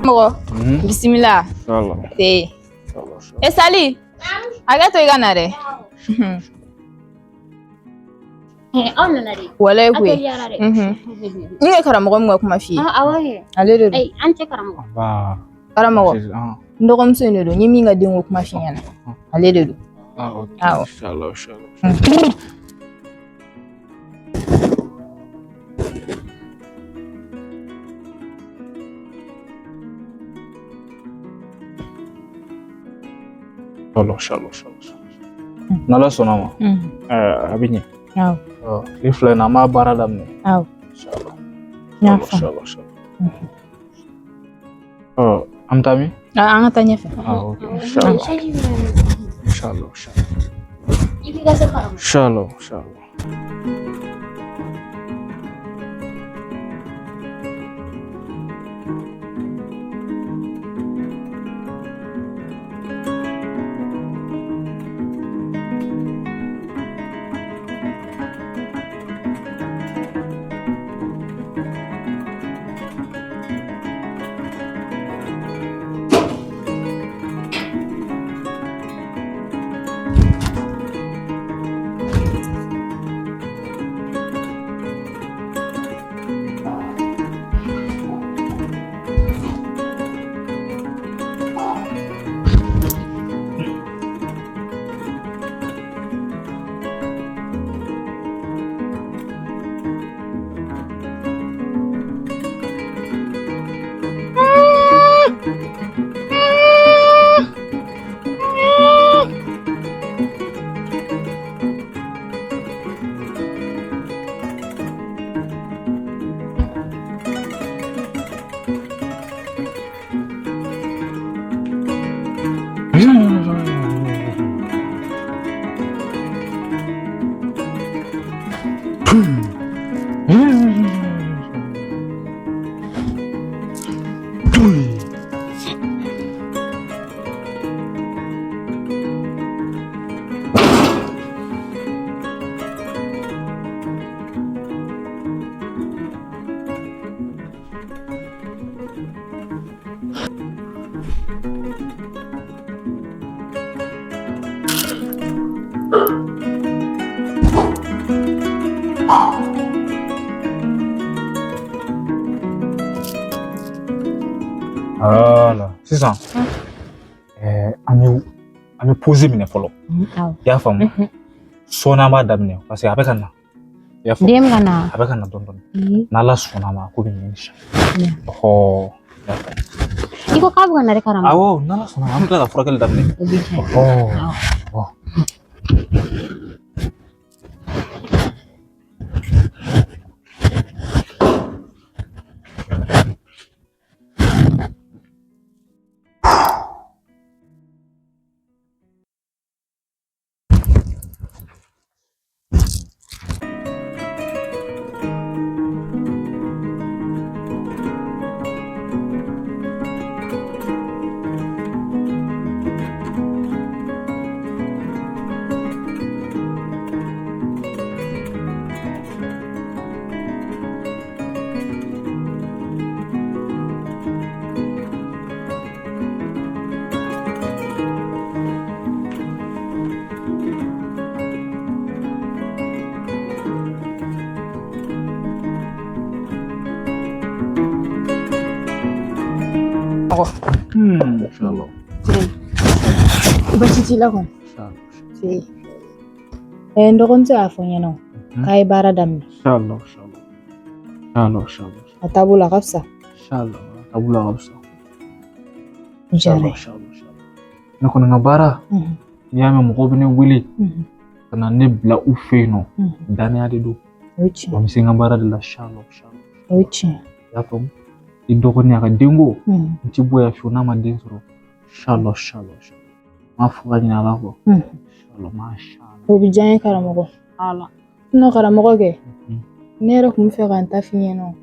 Mɔgɔ bisimila. Te e Sali, hakɛ to i ka na dɛ. Aw nana de. Walayi Aw koyi. teliyara dɛ. N ye karamɔgɔ min ka kuma f'i ye, Awɔ kɛ. ale de don. Ayi, an cɛ karamɔgɔ. Karamɔgɔ, n dɔgɔmuso in de don. N ye min ka denko kuma f'i ɲɛna, ale de don. Awɔ. Inshallah, inshallah. Inshallah, inshallah, inshallah. N'Ala sɔnna ma, a bɛ ɲɛ. Awɔ. Tile 2 in na, an b'a baara daminɛ. Awɔ. Inshallah. N y'a Inshallah, faamu. inshallah, inshallah. Ɔ, an bɛ taa min? An ka taa ɲɛfɛ. Ah, ok. Inshallah. Inshallah, inshallah. I k'i ka se karamɔgɔ. Inshallah, inshallah. Voilà. Sisan, an bɛ pause minɛ fɔlɔ. Awɔ. I y'a faamu? Sɔɔni an b'a daminɛ parce que a bɛ ka na. I y'a faamu? Den bɛ ka na. A bɛ ka na dɔɔni dɔɔni. N'Ala sɔnna a ma, a ko bɛ ɲɛ inshallah. Ɔhɔ. I y'a faamu? I ko k'a bɛ ka na dɛ karamɔgɔ. Awɔ, n'Ala sɔnna a ma, an bɛ tila ka furakɛli daminɛ. O bɛ diya. Ɔhɔ. Ɔhɔ. Inshallah. Basi t'i la kɔni? Inshallah. N dɔgɔmuso y'a fɔ n ɲɛna k'a ye baara daminɛ. Inshallah, inshallah. Inshallah, inshallah. A taabolo a ka fisa. Inshallah. A taabolo a ka fisa. Diyara Inshallah, inshallah, inshallah. Ne kɔni ka baara, n'i y'a mɛn mɔgɔw bɛ ne wele ka na ne bila u fɛ yen nɔ, danaya de don. O ye tiɲɛ. Wa n bɛ se n ka baara de la, inshallah, inshallah. O ye tiɲɛ. I y'a faamu? I dɔgɔnin a ka denko, n ti bɔ yan fiyewu n'a ma den sɔrɔ. Inshallah, inshallah, inshallah. N m'a fɔ ka ɲinɛ Ala kɔ. Inshallah, mashallah. O bɛ diya n ye karamɔgɔ. Ala. Karamɔgɔ kɛ, ne yɛrɛ kun bɛ fɛ ka n ta f'i ɲɛna.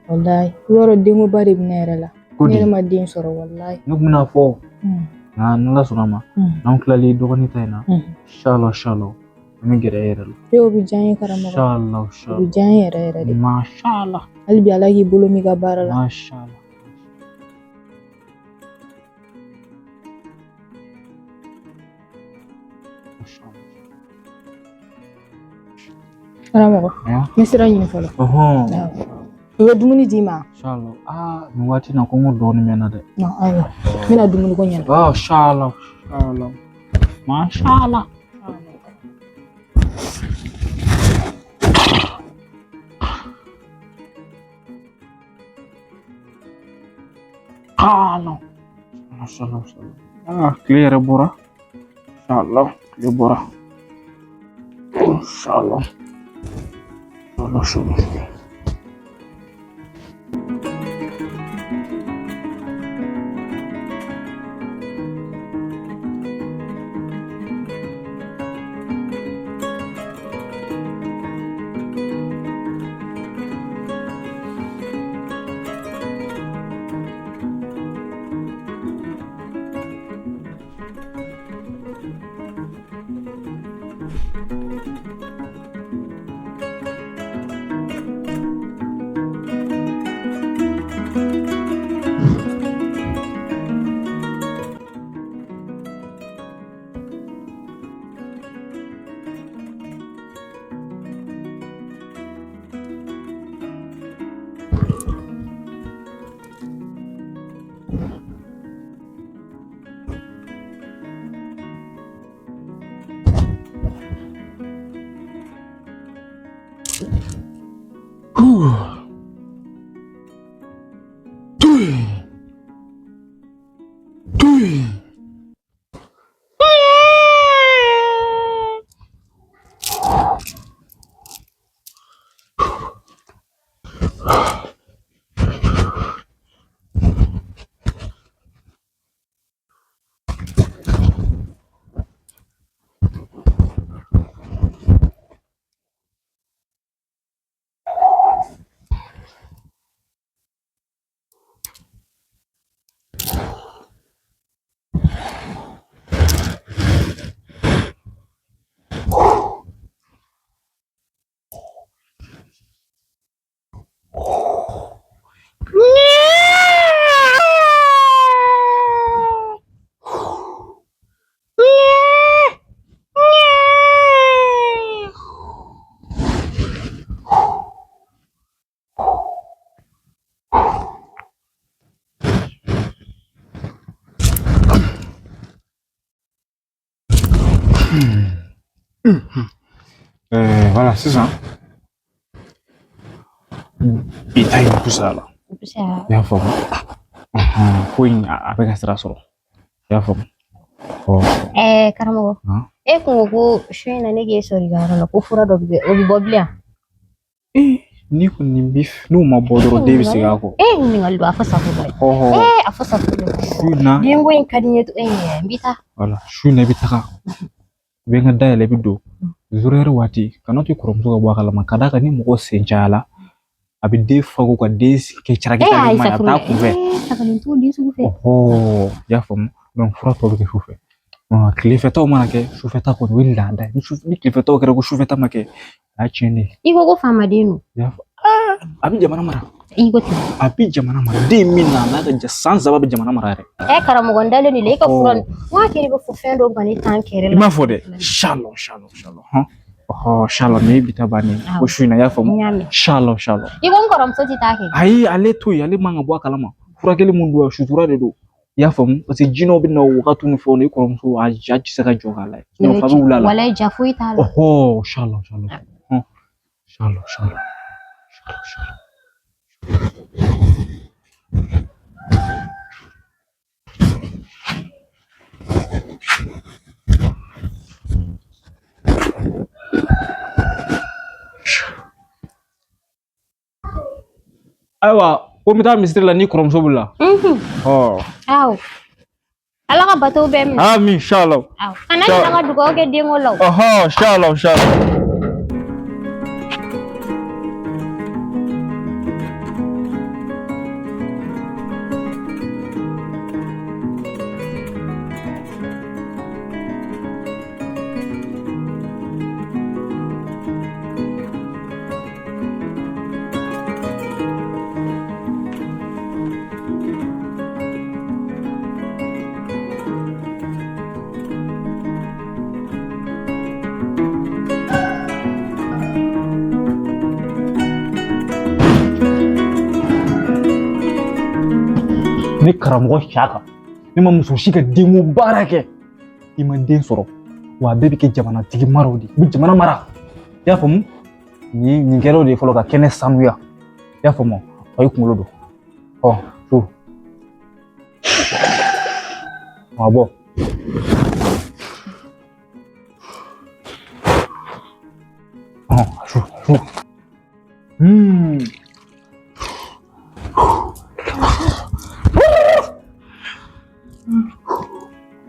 Walayi, i b'a dɔn denkoba de bɛ ne yɛrɛ la. Ko Ne di? yɛrɛ ma den sɔrɔ walayi. Ne kun bɛna fɔ, nka n'Ala sɔnna a ma, n'an tilalen i dɔgɔnin ta in na, inshallah, inshallah, an bɛ gɛrɛ e yɛrɛ la. E o bɛ diya n ye karamɔgɔ. Inshallah, O bɛ inshallah. diya n ye yɛrɛ yɛrɛ de. Mashallah. Hali bi Ala k'i bolo m'i ka baara la. Mashallah. Karamɔgɔ, n bɛ sira ɲini fɔlɔ. U bɛ dumuni d'i ma. Inshallah. Nin waati in na kɔngɔ dɔɔnin bɛ n na dɛ. Ayiwa, n bɛna dumuni ko ɲɛna. Inshallah, inshallah. Mashallah. Allah. Mashallah, mashallah. Tile yɛrɛ bɔra. Inshallah, tile bɔra. Inshallah. Inshallah, inshallah. Voilà, c'est ça. Bi ta in fisayala. I y'a faamu? Ko in a bɛ ka sira sɔrɔ. I y'a faamu? Karamɔgɔ, e kun ko ko su in na ne k'e sɔrɔ i ka yɔrɔ la ko fura dɔ bɛ o bɛ bɔ bilen. Ni kɔni bi n'o ma bɔ dɔrɔn den bɛ segin a kɔ. Ɲininkali don a fɔ safu dɔ ye. A fɔ safu dɔ ye. Su in na. Denko in ka di n ye n bɛ taa. Voilà, su in na i bɛ taga. I bɛ n ka dayɛlɛ i bɛ don. 0h waati kana to kɔrɔmuso ka bɔ a kalama ka d'a kan ni mɔgɔ sen cayala a bɛ den fago ka den kɛ caraki ta ma a bɛ taa kunfɛ. I y'a faamu? Donc fura tɔ bɛ kɛ sufɛ. Tilefɛtaw mana kɛ sufɛta kɔni o ye laada ye. Ni tilefɛtaw kɛra ko sufɛta ma kɛ a y'a tiɲɛnen ye. I ko ko faamaden don. I y'a faamu? A bɛ jamana mara. I ko ten. A bɛ jamana mara. Den min na n'a ka ja san 3 bɛ jamana mara yɛrɛ. Karamɔgɔ n dalen de la i ka fura nin. N k'a kɛ i b'a fɔ fɛn dɔw ka ne tan kɛrɛ la. I m'a fɔ dɛ. Inshallah, inshallah, inshallah. Inshallah, nin ye bi ta bannen ye. Ko su in na i y'a faamu? Inshallah, inshallah. I ko n kɔrɔmuso tɛ taa kɛ. Ayi, ale to yen, ale man ka bɔ a kalama. Furakɛli mun don, sutura de don. I y'a faamu? Parce que jinɛw bɛ na o wagati ni fɛnw na, i kɔrɔmuso a ja tɛ se ka jɔ k'a lajɛ. Sinon fa bɛ wuli a la. Walayi ja foyi t'a la. Inshallah, inshallah. Inshallah, inshallah. Inshallah. Ayiwa, ko n bɛ taa misiri la ni kɔrɔmuso b'u la. Awɔ. Ala ka bato bɛɛ minɛ. Amin, inshallah. Awɔ. Kana ɲinɛ ka dugawu kɛ denko la o. Inshallah, inshallah. Ne karamɔgɔ Siyaka, ne ma muso si ka denko baara kɛ, i ma den sɔrɔ, wa a bɛɛ bɛ kɛ jamanatigi maraw de ye, i bɛ jamana mara. I y'a faamu? Nin kɛra o de ye fɔlɔ ka kɛnɛ sanuya. I y'a faamu? A y'i kunkolo don. Ɔ, su. A bɔ. Ɔ, su, su.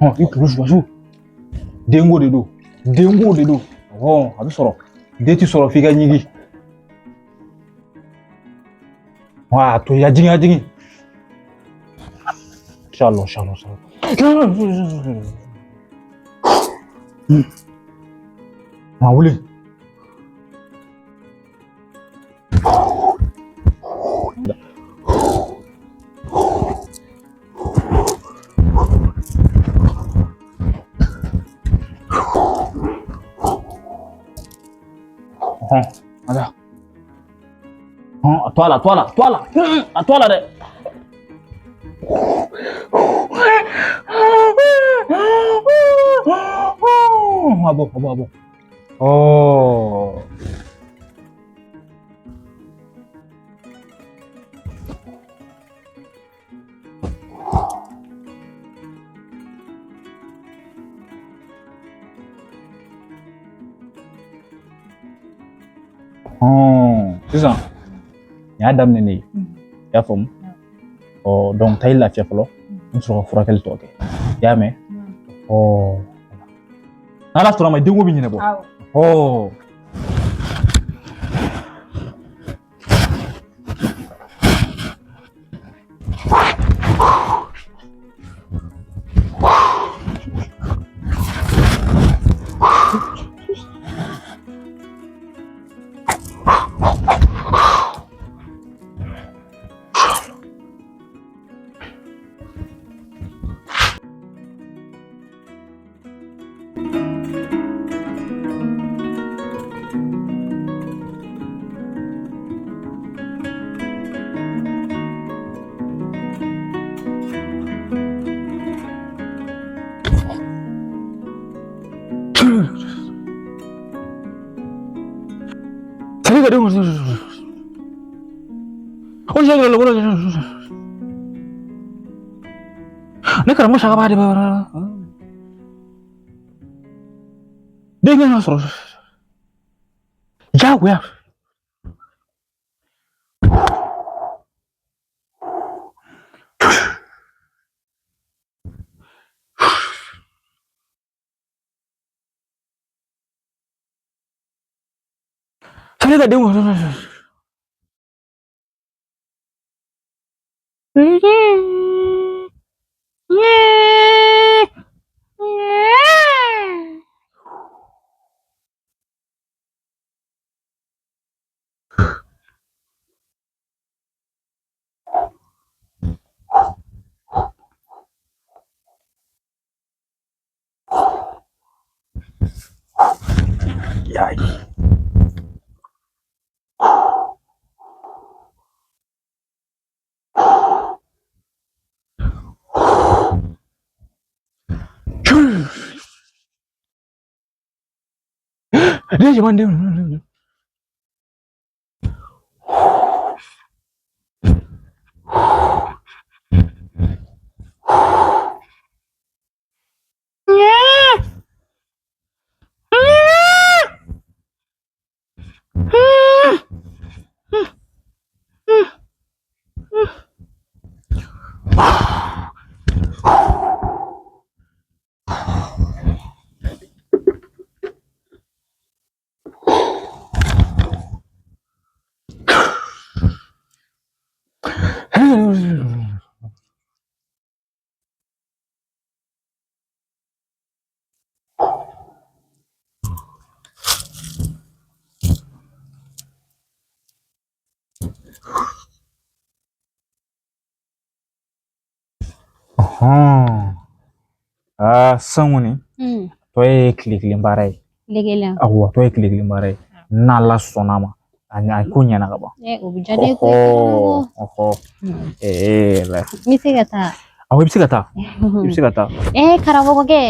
Ɔ, i kunkolo su, su. Denko de don. Denko de don. Ɔ, a bɛ sɔrɔ. Den ti sɔrɔ f'i ka ɲigin. Wa, a to yen, a jigin, a jigin. Inshallah, inshallah, inshallah. Ma wuli. Hɔn, ala. Hɔn, a to a la, a to a la, a to a la. A to a la dɛ. A bɔ, a bɔ, a bɔ. Ɔ. Sisan nin y'a daminɛ ne ye, i y'a faamu? Ɔ, donc taa i lafiya fɔlɔ, n bɛ sɔrɔ ka furakɛli tɔ kɛ, i y'a mɛn? Ɔ, n'Ala sɔnna a ma, denko bɛ ɲɛnabɔ. Ɔ. Ne karamɔgɔ Siyaka b'a de den kan ka sɔrɔ diyagoya. Sani ka den. Yayi. Den cɛman den. Aa, sisan kɔni tɔ ye tile kelen baara ye. Tile kelen. Awɔ, tɔ ye tile kelen baara ye. N'Ala sɔnna a ma, A ko ɲɛna ka ban. O bɛ diya ne ye koyi karamɔgɔ. Ɔhɔ. Ee la. N bɛ se ka taa. Awɔ, i bɛ se ka taa. I bɛ se ka taa. Karamɔgɔkɛ.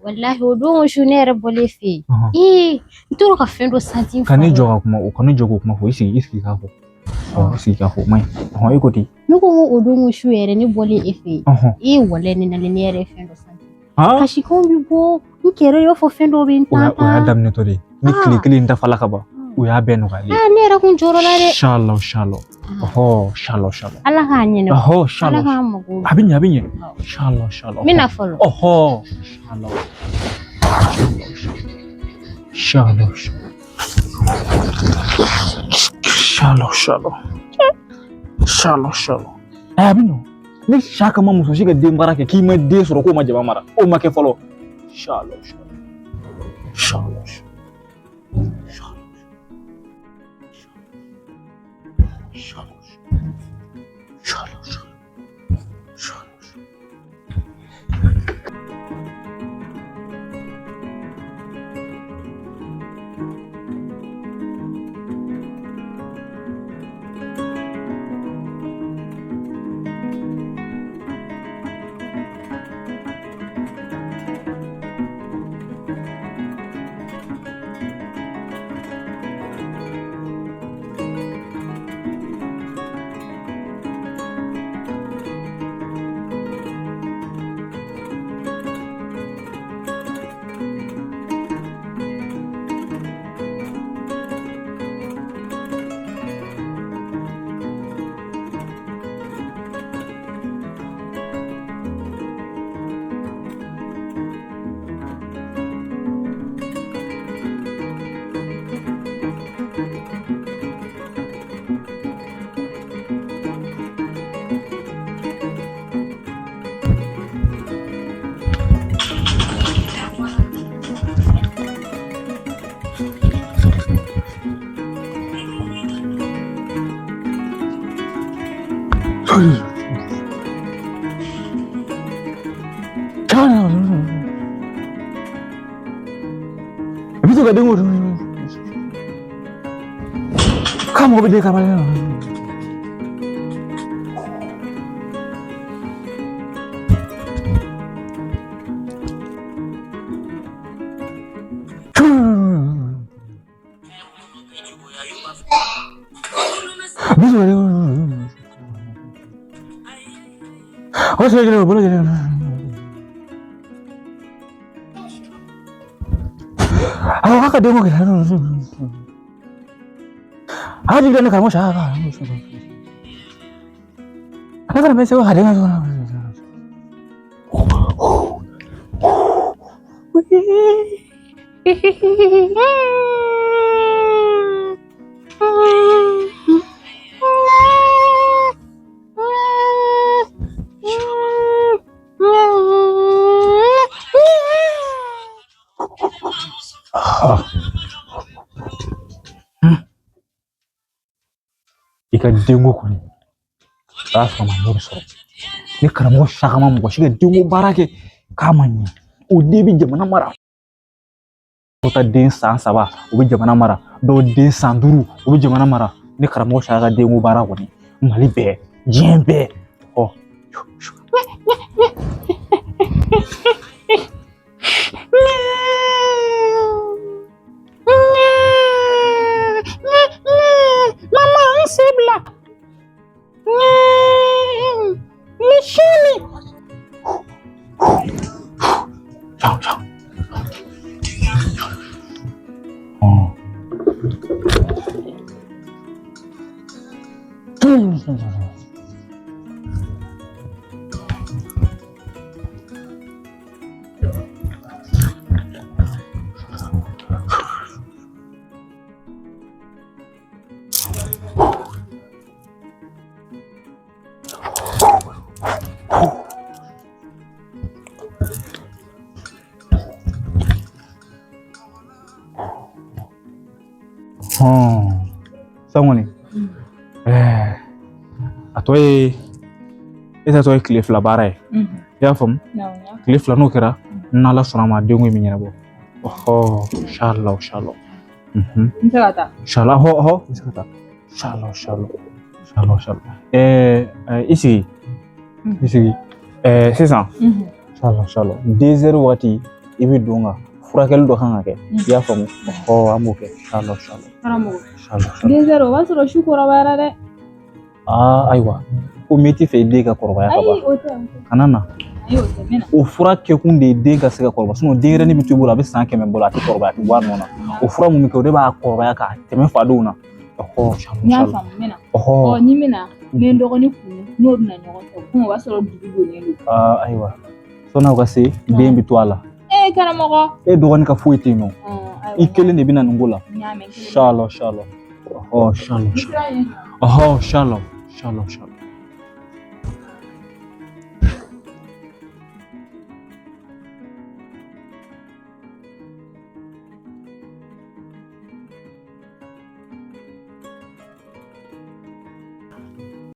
Walahi o don su ne yɛrɛ bɔlen fɛ yen. Ee n tora ka fɛn dɔ santi n Ka ne jɔ ka kuma o, ka ne jɔ k'o kuma fɔ, i sigi k'a fɔ. I sigi k'a fɔ, o man ɲi. I ko ten. Ne ko o don su yɛrɛ ne bɔlen e fɛ yen. Ee walahi ne nalen ne yɛrɛ ye fɛn dɔ santi. Kasikanw bɛ bɔ n kɛrɛ i b'a fɔ fɛn dɔw bɛ n O y'a tan tan. daminɛtɔ de ye. Ni tile kelen dafala ka ban, o y'a bɛɛ nɔgɔyalen ye. Ne yɛrɛ kun jɔrɔ la dɛ. Inshallah, inshallah. Inshallah, inshallah. Ala k'a ɲɛnabɔ. Inshallah. Ala k'an mago. A bɛ ɲɛ, a bɛ ɲɛ. Inshallah, inshallah. N bɛ na fɔlɔ. Inshallah. Inshallah, inshallah. Inshallah, inshallah. Inshallah, inshallah. A bɛ nɔ. Ni sa kama muso si ka den baara kɛ k'i ma den sɔrɔ k'o ma jama mara, o ma kɛ fɔlɔ. Inshallah, inshallah. Inshallah, inshallah. Inshallah. Inshallah, inshallah. Inshallah. I bɛ to ka den ko k'a mago bɛ den kama. Awɔ, k'a ka denko gɛlɛya. A ka jigin ne karamɔgɔ sa. A kana bɛ se ka den ka. I ka denko kɔni, o y'a sɔrɔ a ma ɲɛ de sɔrɔ. Ni karamɔgɔ saka ma mɔgɔ si ka denko baara kɛ k'a ma ɲɛ, o den bɛ jamana mara. Dɔw ta den san 3, o bɛ jamana mara. Dɔw den san 5, o bɛ jamana mara. Ni karamɔgɔ saka ka denko baara kɔni, Mali bɛɛ, diɲɛ bɛɛ. Ɔ. Mama, n sen bila. Ni sini. Ciao, ciao. Ɔ. Sisan kɔni, a tɔ ye e ta tɔ ye tile 2 baara ye. I y'a faamu? Tile 2 n'o kɛra, n'Ala sɔnna a ma, denko in bɛ ɲɛnabɔ. Ɔhɔ, inshallah, inshallah. N bɛ se ka taa. Inshallah, hɔ hɔ, n bɛ se ka taa. Inshallah, inshallah. Inshallah, inshallah. I sigi. I sigi. Sisan. Inshallah, inshallah. 2 heures waati i bɛ don ka furakɛli dɔ kan ka kɛ. I y'a faamu? Ɔ, an b'o kɛ. Inshallah, inshallah. Karamɔgɔ. Inshallah, inshallah. 2 heures, o b'a sɔrɔ su kɔrɔbayara dɛ. Aa, ayiwa. Komi i tɛ fɛ i den ka kɔrɔbaya ka Ayi, ban. o tɛ, o tɛ. Kana na. Ayi, o tɛ, n bɛ na. O fura kɛkun de ye den ka se ka kɔrɔbaya. Sinon denyɛrɛnin bɛ to i bolo, a bɛ san 100 bɔ la, a tɛ kɔrɔbaya, a tɛ bɔ a nɔ na. O fura mun bɛ kɛ, o de b'a kɔrɔbaya k'a tɛmɛ fadenw na. Ɔhɔ, inshallah, N y'a inshallah. faamu, n bɛ na. Ɔhɔ. Ɔ, ni n bɛ na, n bɛ n dɔgɔnin kunu, n'o bɛna ɲɔgɔn fɛ, komi o b'a sɔrɔ dugu donnen don. Aa, ayiwa. Sɔn'aw ka se, den bɛ to a la. Ee, karamɔgɔ. E dɔgɔnin ka foyi tɛ yen nɔ. Ayiwa. I kelen de bɛ na nin ko la. N y'a mɛn, n kelen. Inshallah, inshallah. Ɔhɔ, inshallah. N sira yen. Ɔhɔ, inshallah, inshallah, inshallah.